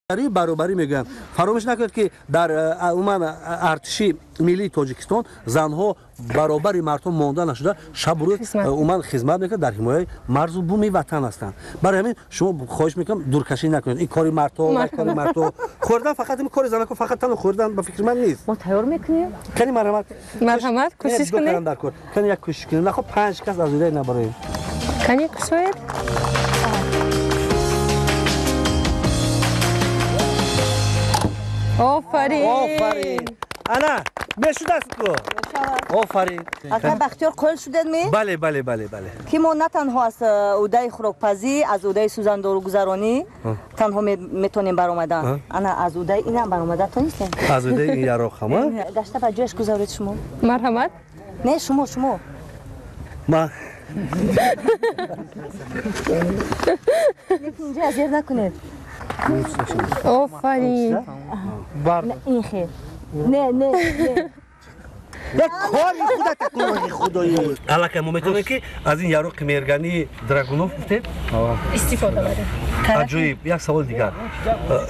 Баробарӣ мегӯянд. Фаромӯш накунед, ки дар умуман артиши миллии Тоҷикистон занҳо баробари мардҳо монда нашуда, шабу рӯз умуман хизмат мекунанд, дар ҳимояи марзу буми ватан ҳастанд. Барои ҳамин шумо хоҳиш мекунам, дуркашӣ накунед. Ин кори мардҳо, кори мардҳо хӯрдан, фақат ин кори занако, фақат танҳо хӯрдан ба фикри ман нест. Мо тайёр мекунем. Кани, марҳамат. Марҳамат, кӯшиш кунед. Дар кор кани як кӯшиш кунем, нахо панҷ кас аз удаи набароем. Кани, кушоед. Офарин! Офарин! Ана, мешудааст ку? Офарин! Ака Бахтиёр, қоил шудед ми? Бале, бале, бале, бале. Ки мо на танҳо аз удаи хӯрокпазӣ, аз удаи сӯзандоругузаронӣ танҳо метонем баромадан. Ана, аз удаи инам баромада тонистем. Аз удаи ин яроқ ҳама? Гашта ба ҷояш гузоред шумо. Марҳамат. Не, шумо, шумо. Ма Лекин инҷа азият накунед. Офарин! Ин хел. Не, не, не. Як кори худата кун, худои. Аллакай мо метавонем, ки аз ин яроқи меҳргании Драгунов гуфтем истифода барем. Аҷоиб! Як саволи дигар: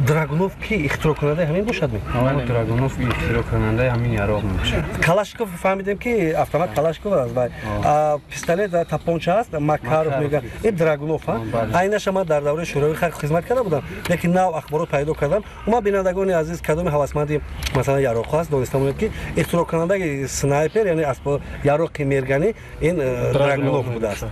Драгунов ки ихтироъкунандаи ҳамин бошад ми? Драгунов ихтироъкунандаи ҳамин яроқ мебошад. Калашников фаҳмидем, ки автомат Калашников аст, вай пистолет тапонча аст, Макаров мегӯяд, ин Драгунов. Айнаша ман дар давраи Шӯравӣ хизмат карда будам, лекин нав ахборот пайдо кардам. Уман, бинандагони азиз, кадоми ҳавасманди масалан яроқҳо аст, дониста монед, ки ихтироъкунандаи снайпер, яъне яроқи мергани, ин Драгунов будааст.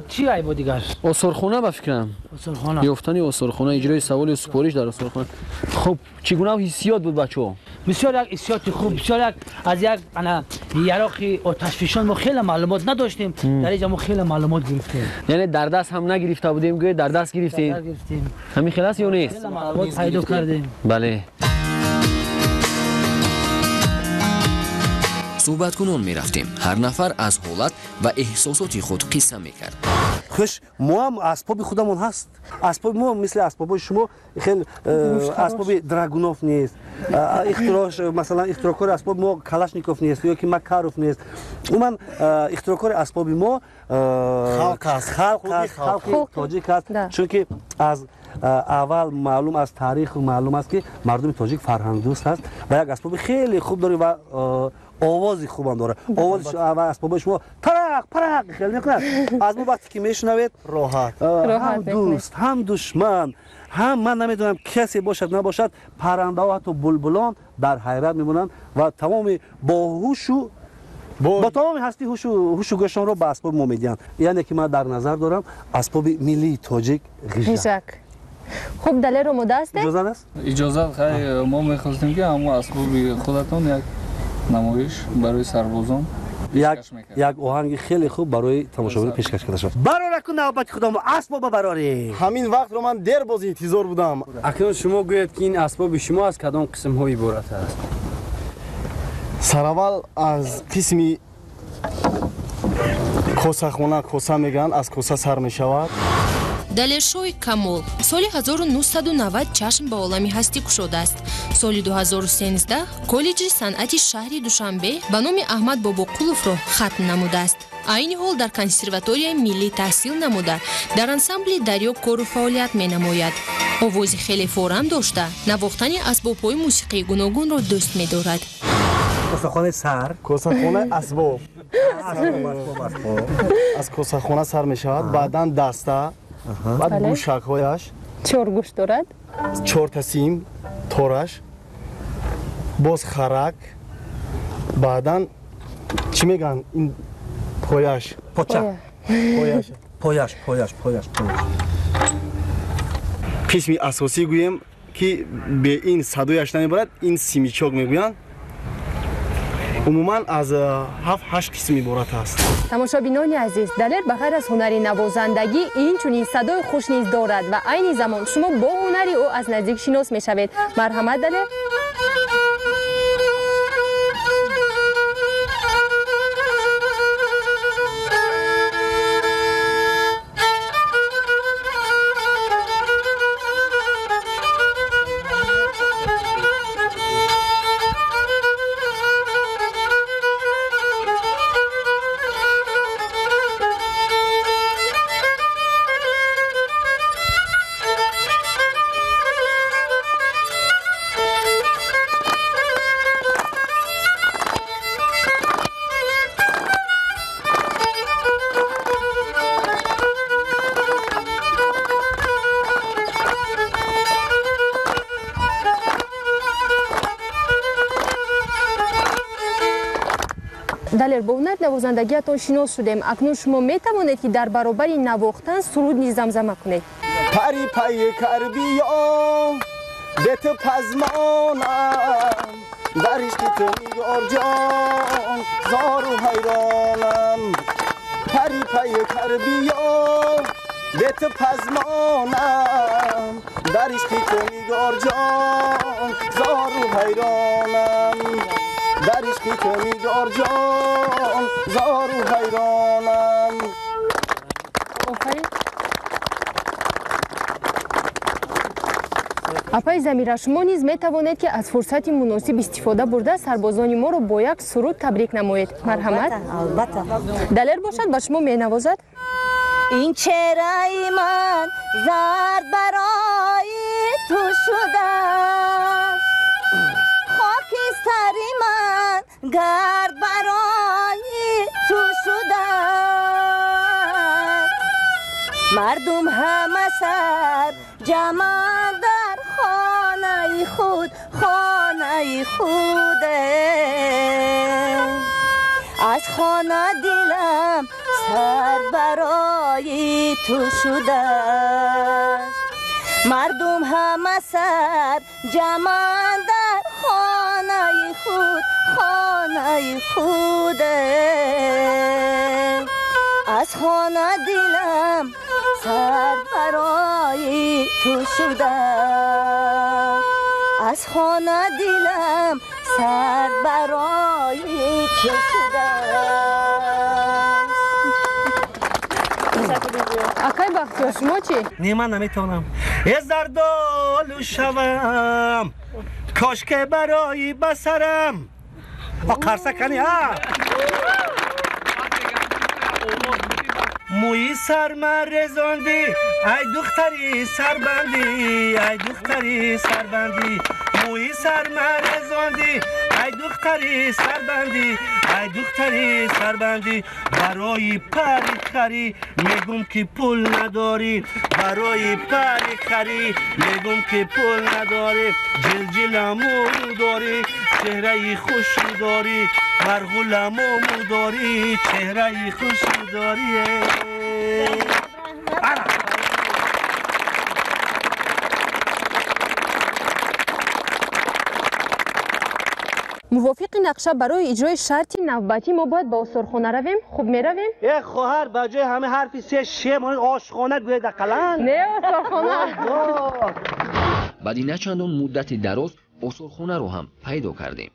Чӣ айбо дигар? Осорхона, ба фикрам. Осорхона. Ёфтани осорхона, иҷрои саволи супориш дар осорхона. Хуб, чӣ гуна ҳиссиёт буд, бачаҳо? Бисёр як ҳиссиёти хуб, бисёр як аз як ана яроқи оташфишон мо хеле маълумот надоштем, дар инҷа мо хеле маълумот гирифтем. Яъне дар даст ҳам нагирифта будем, гӯе дар даст гирифтем. Ҳамин хел аст ё нест? Хеле маълумот пайдо кардем. Бале. Суҳбаткунон мерафтем. Ҳар нафар аз ҳолат ва эҳсосоти худ қисса мекард. Хуш, мо ҳам асбоби худамон ҳаст. Асбоби мо мисли асбобҳои шумо хел асбоби Драгунов нест. Ихтирош, масалан, ихтироъкори асбоби мо Калашников нест ё ки Макаров нест. Умуман, ихтироъкори асбоби мо халқ аст, халқ аст, халқи тоҷик аст, чунки аз аввал маълум, аз таърих маълум аст, ки мардуми тоҷик фарҳангдӯст аст ва як асбоби хеле хуб дорем ва овози хубам дорад. Овози асбобҳои шумо парақ парақ хеле мекунад. Аз мо вақте ки мешунавед, роҳат ҳам дӯст, ҳам душман, ҳам ман намедонам, касе бошад набошад, паррандаҳо, ҳатто булбулон дар ҳайрат мемонанд ва тамоми бо ҳушу бо тамоми ҳасти ҳушу гӯшонро ба асбоби мо медиҳанд. Яъне ки ман дар назар дорам асбоби миллии тоҷик ғижак. Хуб, Далер, омода ҳастед? Иҷозат аст? Иҷозат. Хай, мо мехостем, ки ҳамон асбоби худатон як намоиш барои сарбозон. Як оҳанги хеле хуб барои тамошобинон пешкаш карда шуд. Барора кун, навбати худамо асбоба барорӣ. Ҳамин вақтро ман дер боз интизор будам. Акнун шумо гӯед, ки ин асбоби шумо аз кадом қисмҳо иборат аст? Сараввал аз қисми косахона, коса мегӯянд, аз коса сар мешавад. Далершоҳи Камол соли 1990 чашм ба олами ҳастӣ кушодааст. Соли 2013 коллеҷи санъати шаҳри Душанбе ба номи Аҳмад Бобоқуловро хатм намудааст. Айни ҳол дар Консерваторияи миллӣ таҳсил намуда, дар ансамбли Дарё кору фаъолият менамояд. Овози хеле форам дошта, навохтани асбобҳои мусиқии гуногунро дӯст медорад. Косахонаи сар, косахонаи асбоб, аз косахона сар мешавад, баъдан даста, баъд гӯшакҳояш. Чор гӯш дорад. Чорта сим тораш, боз харак, баъдан чӣ мегӯянд, ин пояш. Поча. Пояш. Пояш, пояш, пояш, пояш. Қисми асосӣ гӯем, ки бе ин садояш намебарад, ин симичок мегӯянд. Умуман аз ҳафт ҳашт қисм иборат аст. Тамошобинони азиз, Далер ба ғайр аз ҳунари навозандагӣ инчунин садои хуш низ дорад ва айни замон шумо бо ҳунари ӯ аз наздик шинос мешавед. Марҳамат, Далер. Далер, бо ҳунари навозандагиатон шинос шудем. Акнун шумо метавонед, ки дар баробари навохтан суруд низ замзама кунед. Пари пай карбиё бе ту пазмонам, дар ишқи ту нигор ҷон зору ҳайронам. Пари пай карбиё бе ту пазмонам, дар ишқи ту нигор ҷон зору ҳайронам. Дар ишқи ту нигор ҷон зору ҳайронам. Офарин. Апаи Замира, шумо низ метавонед, ки аз фурсати муносиб истифода бурда сарбозони моро бо як суруд табрик намоед. Марҳамат. Албатта. Далер бошад, ба шумо менавозад. Ин чеҳраи ман зард барои ту шудааст, хокистари ман гард барои ту шудааст. Мардум ҳама сар ҷамъ дар хонаи худ, хонаи худе. Аз хона дилам сар барои ту шудааст. Мардум ҳама сар ҷамъ дар хонаи худ, хонаи худе. Аз хона дилам сар барои ту шудааст. Аз хона дилам сар барои ту шудааст. Акай Бахтиёр, шумо чӣ? Не, ман наметавонам. Э зардолу шавам, кошке барои басарам. Қарса кани, а? Мӯи сар ман резондӣ, ай духтари сарбандӣ, ай духтари сарбандӣ. Мӯи сар ман резондӣ, ай духтари сарбандӣ, ай духтари сарбандӣ. Барои пари харӣ мегум ки пул надорӣ, барои пари харӣ мегум ки пул надорӣ. Ҷилҷиламу дорӣ, чеҳраи хушӣ дорӣ, марғуламу дорӣ, чеҳраи хушӣ дорӣ. Мувофиқи нақша барои иҷрои шарти навбатӣ мо бояд ба осорхона равем. Хуб, меравем? Э хоҳар, ба ҷои ҳама ҳарфи се ше монед ошхона гӯед ақаллан. Не, осорхона. Баъди начандон муддати дароз осорхонаро ҳам пайдо кардем.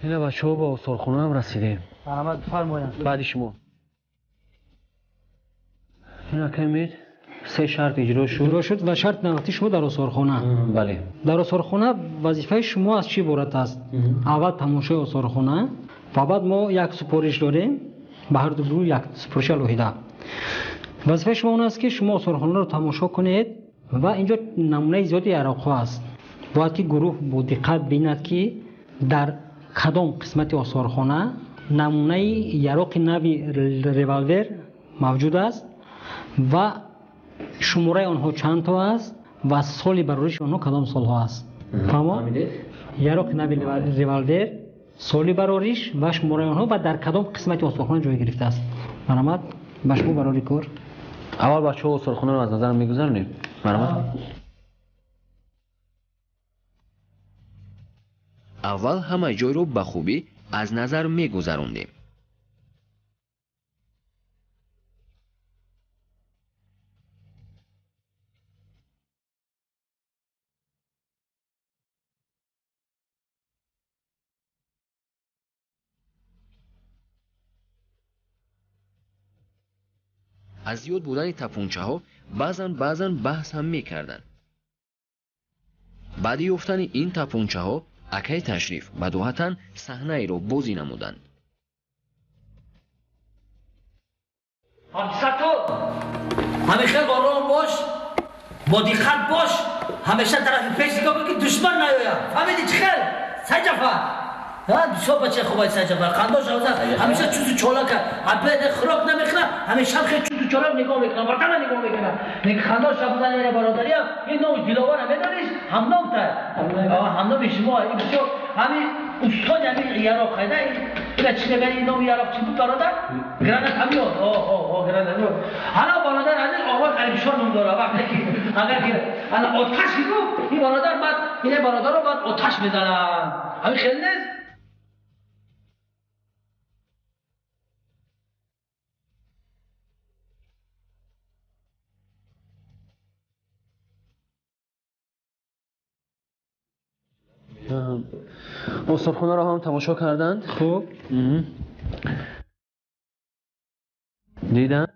Ина бачаҳо, ба осорхонаам расидем. Марҳамат, фармоянд. Баъди шумо. Ина камед се шарт иҷро шуд. Иҷро шуд ва шарти навбатии шумо дар осорхона. Бале. Дар осорхона вазифаи шумо аз чӣ иборат аст? Аввал тамошои осорхона ва баъд мо як супориш дорем ба ҳар ду гурӯҳ як супориши алоҳида. Вазифаи шумо он аст, ки шумо осорхонаро тамошо кунед ва инҷо намунаи зиёди яроқҳо аст. Бояд ки гурӯҳ бо диққат бинад, ки дар кадом қисмати осорхона намунаи яроқи нави револвер мавҷуд аст ва шумораи онҳо чанд то аст ва соли барориши онҳо кадом солҳо аст. Фаҳмо? Яроқи нави револвер, соли барориш ва шумораи онҳо ва дар кадом қисмати осорхона ҷой гирифтааст. Марҳамат, ба шумо барори кор. Аввал бачаҳо осорхонаро аз назар мегузаронем. Марҳамат. Аввал ҳама ҷойро ба хубӣ аз назар мегузарондем. Аз зиёд будани тапунчаҳо баъзан баҳс ҳам мекарданд. Баъди ёфтани ин тапунчаҳо акай Ташриф бадоҳатан саҳнаеро бозӣ намуданд. Ҳамсату ҳамеша ором бош, бо диққат бош, ҳамеша тарафи пеш нигоҳ кун, ки душман наёяд. Фаҳмидӣ чӣ хел? Сайҷафар. Бисёр бачаи хуб аст Сайҷафар. Қандош ҳамеша чузу чолак абед хӯрок намехӯрад, ҳамеша хел чузу чолак нигоҳ мекунад, ватана нигоҳ мекунад. Лекин қандош будан яъне бародариам, ин номаш Диловара медониш? Ҳамном та. Ҳамноми шумо. Ин бисёр ҳамин устод ҳамин яроқ хайда, ина чӣ мегӯянд, ин номи яроқ чӣ буд, бародар? Гранатомёт. О, гранатомёт. Ҳана бародар азиз, оғои Ғарибшоҳ ном дорад. Вақте ки агар ки ана оташ гирифт, ин бародар баъд ин бародаро баъд оташ мезананд. Ҳамин хел нест? Осорхонаро ҳам тамошо карданд. Хуб. Диданд.